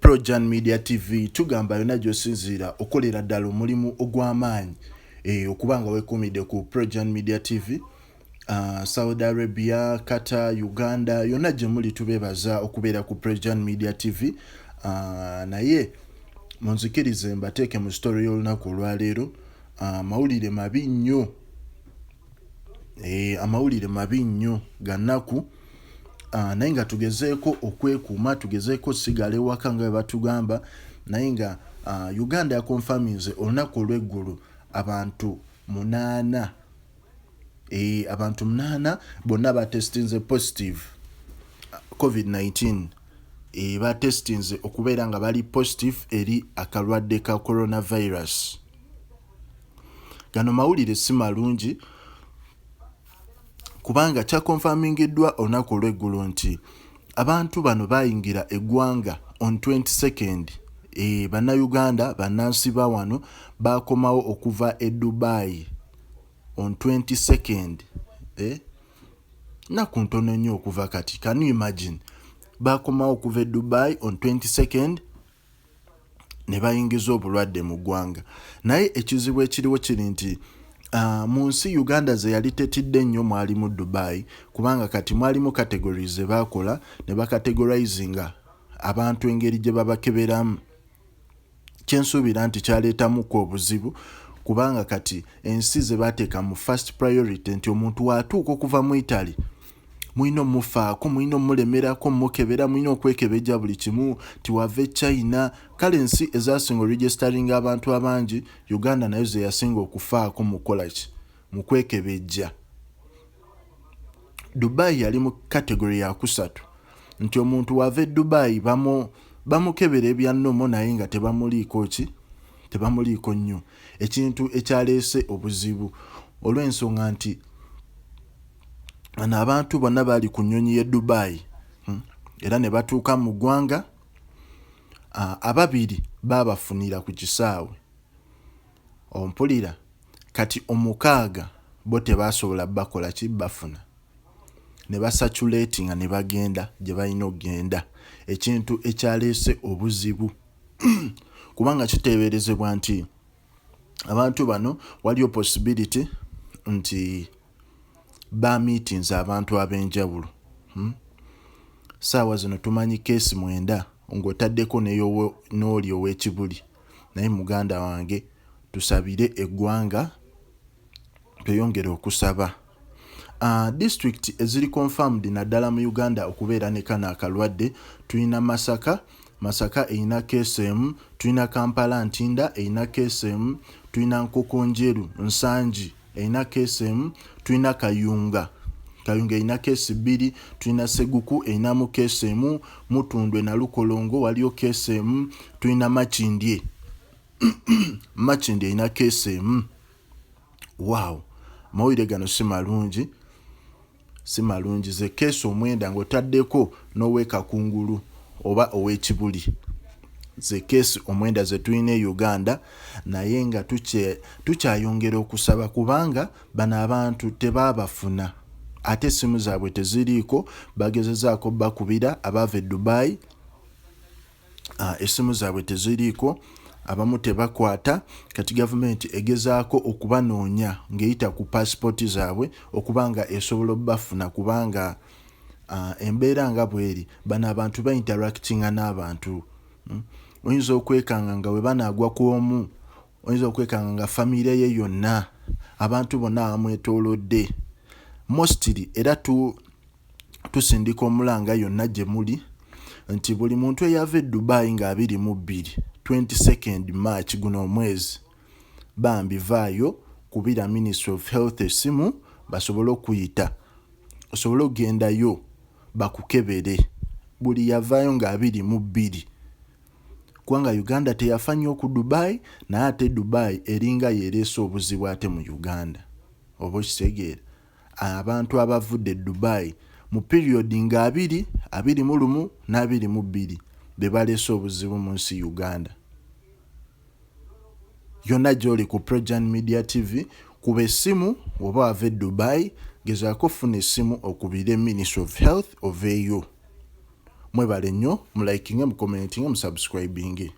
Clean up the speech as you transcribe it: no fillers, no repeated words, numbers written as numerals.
Projan Media TV. Tugamba yonna gy'osinziira okolera ddala omulimu ogw'amaanyi okuba nga weekuumidde ku Projan Media TV. Saudi Arabia, Qatar, Uganda, yonna gye muli tubeebaza okubeera ku Projan Media TV. Naye munzikirize mbateeke mu story y'olunaku olwaleero. Amawulire mabi nnyo, amawulire mabi nnyo ga nnaku, naye nga tugezeeko okwekuuma, tugezeeko osigala ewaka nga bwe batugamba. Naye nga Uganda yakonfaminze olunaku olw'eggulu abantu 8, abantu 8 bonna batestinze positive COVID-19. Batestinze okubeera nga bali positive eri akalwadde ka coronavirus. Gano mawulire si malungi kubanga kyakonfamingiddwa olunaku olw'eggulo nti abantu bano bayingira eggwanga on 22nd. Bannayuganda, bannansi ba wano bakomawo okuva e Dubai on 22nd, nnaku ntono nnyo okuva kati. Can you imagine? Bakomawo okuva e Dubai on 22nd ne bayingiza obulwadde mu ggwanga. Naye ekizibu ekiriwo kiri nti mu nsi Uganda ze yali tetidde nnyo mwalimu Dubai, kubanga kati mwalimu categories ze baakola ne bacategorizinga abantu engeri gye babakeberamu, kyensuubira nti kyaleetamuko obuzibu, kubanga kati ensi ze baateeka mu first priority nti omuntu waatuuka okuva mu Italy mulina omufaako, mulina omulemerako, mukebera, mulina okwekebejja buli kimu, nti wava e China. Kale ensi ezasinga oregisteringa abantu abangi, Uganda nayo ze yasinga okufaako mu kukola ki? Mu kwekebejja. Dubai yali mu category yakusatu, nti omuntu wava e Dubai bamukebera ebya normal, naye nga tebamuliiko ki? Tebamuliiko nnyo. Ekintu ekyaleese obuzibu olw'ensonga nti bano abantu bonna baali ku nnyonyi y'e Dubai, Era ne batuuka mu ggwanga, ababiri baabafunira ku kisaawe, ompulira? Kati 6 bo tebasobola bakola ki? Bafuna ne basaturatinga ne bagenda gye balina okugenda, ekintu ekyaleese obuzibu kubanga kiteeberezebwa nti abantu bano waliyo possibility nti bamiitinze abantu ab'enjawulo, Saawa zino tumanyi case 9 ng'otaddeko n'oli ow'ekibuli. Naye muganda wange, tusabire eggwanga, tweyongere okusaba. Disitulikiti eziri confirmed naddala mu Uganda okubeera ne kano akalwadde, tulina Masaka. Masaka erina case emu. Tulina Kampala Ntinda, erina case emu. Tulina Nkokonjeru Nsangi, erina case emu. Tulina Kayunga, Kayunga erina case 2. Tulina Seguku, erinamu case emu. Mutundwe Nalukolongo waliyo case emu. Tulina Makindye, Makindye erina case emu. Wow, amawulire gano si malungi, si malungi. Ze case 9 ng'otaddeko n'owekakungulu oba ow'ekibuli, ze case 9 ze tulina e Uganda. Naye nga tukyayongera okusaba kubanga bano abantu tebaabafuna, ate essimu zaabwe teziriiko. Bagezezaako bakubira abaava e Dubai, essimu zaabwe teziriiko, abamu tebakwata. Kati gavumenti egezaako okubanoonya ng'eyita ku paasipooti zaabwe okuba nga esobola obbafuna, kubanga embeera nga bw'eri, bano abantu bainteractinga n'abantu, Oyinza okwekanga nga bwe banaagwa ku omu, oyinza okwekanga nga famire ye yonna, abantu bonna abamwetoolodde mostly. Era tusindika omulanga yonna gye muli nti buli muntu eyava e Dubai nga 22, 22nd March guno omwezi, bambi vaayo, kubira Ministry of Health essimu basobole okuyita osobole okugendayo bakukebere. Buli yavaayo nga 22, kubanga Uganda teyafa nnyo ku Dubai, naye ate Dubai eringa yeereese obuzibu ate mu Uganda, oba okitegeera? Abantu abavudde e Dubai mu period nga 20, 21 n'22 be baleese obuzibu mu nsi Uganda. Yonna gy'oli ku Projan Media TV, kuba essimu oba wava e Dubai, gezaako ofuna essimu okubire Ministry of Health oveeyo. Mwebale nnyo, mulikinge, mucommentinge, musubscribinge.